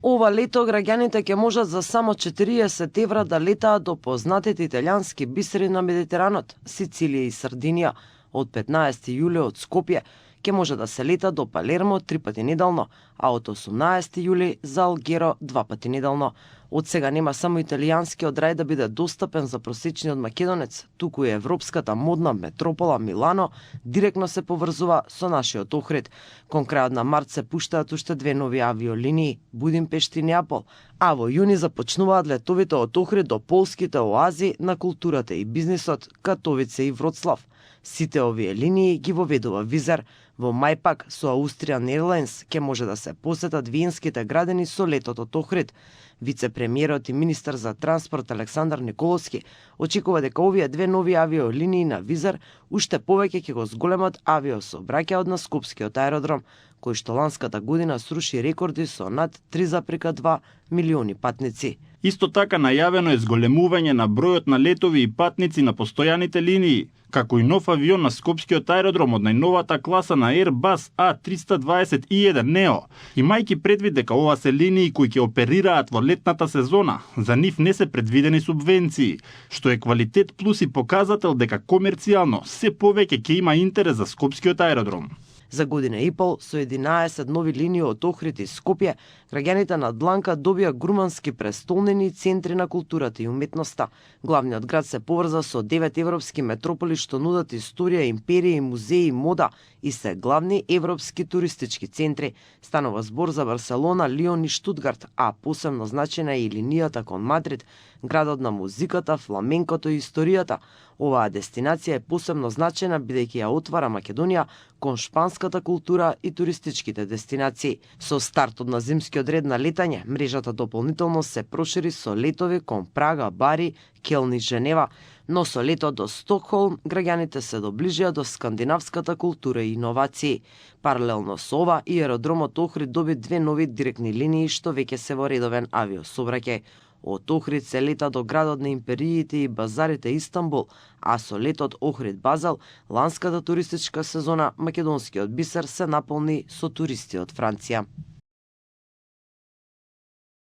Ова лето граѓаните ќе можат за само 40 евра да летаат до познатите италијански бисери на Медитеранот, Сицилија и Сардинија. Од 15 јули од Скопје ќе може да се лета до Палермо 3 пати неделно, а од 18 јули за Алгеро 2 пати неделно. Од сега нема само италијанскиот рај да биде достапен за просечниот македонец, туку и европската модна метропола Милано директно се поврзува со нашиот Охрид. Кон крајот на март се пуштаат уште 2 нови авиолинии, Будимпешта и Неапол, а во јуни започнуваат летовите од Охрид до полските оази на културата и бизнисот, Катовице и Вроцлав. Сите овие линии ги воведува Визер. Во мај пак со Austrian Airlines ќе може да се посетат виенските градини со летот од Охрид. Вице-премиерот и министар за транспорт Александар Николовски очекува дека овие 2 нови авиолинии на Визер уште повеќе ќе го зголемат авиосообраќајот на Скопскиот аеродром, кој што ланската година сруши рекорди со над 3,2 милиони патници. Исто така најавено е зголемување на бројот на летови и патници на постојаните линии, како и нов авион на Скопскиот аеродром од најновата класа на Airbus A321 Neo. Имајќи предвид дека ова се линии кои ќе оперираат во летната сезона, за нив не се предвидени субвенции, што е квалитет плюс и показател дека комерцијално се повеќе ќе има интерес за Скопскиот аеродром. За година и пол, со 11 нови линии од Охрид и Скопје, граѓаните на Дланка добија грумански престолнени центри на културата и уметноста. Главниот град се поврза со 9 европски метрополи што нудат историја, империја, музеи, мода и се главни европски туристички центри. Станува збор за Барселона, Лион и Штутгарт, а посебно значена е и линијата кон Мадрид, градот на музиката, фламенкото и историјата. Оваа дестинација е посебно значена бидејќи ја отвара Македонија кон шпанската култура и туристичките дестинации. Со стартот на зимскиот ред на летање, мрежата дополнително се прошири со летови кон Прага, Бари, Келн и Женева, но со летот до Стокхолм граѓаните се доближија до скандинавската култура и иновации. Паралелно со ова, и аеродромот Охрид доби 2 нови директни линии што веќе се во редовен авиосообраќај. Од Охрид се лета до градот на империите и базарите Истанбул, а со летот Охрид-Базел, ланската туристичка сезона, македонскиот бисер се наполни со туристи од Франција.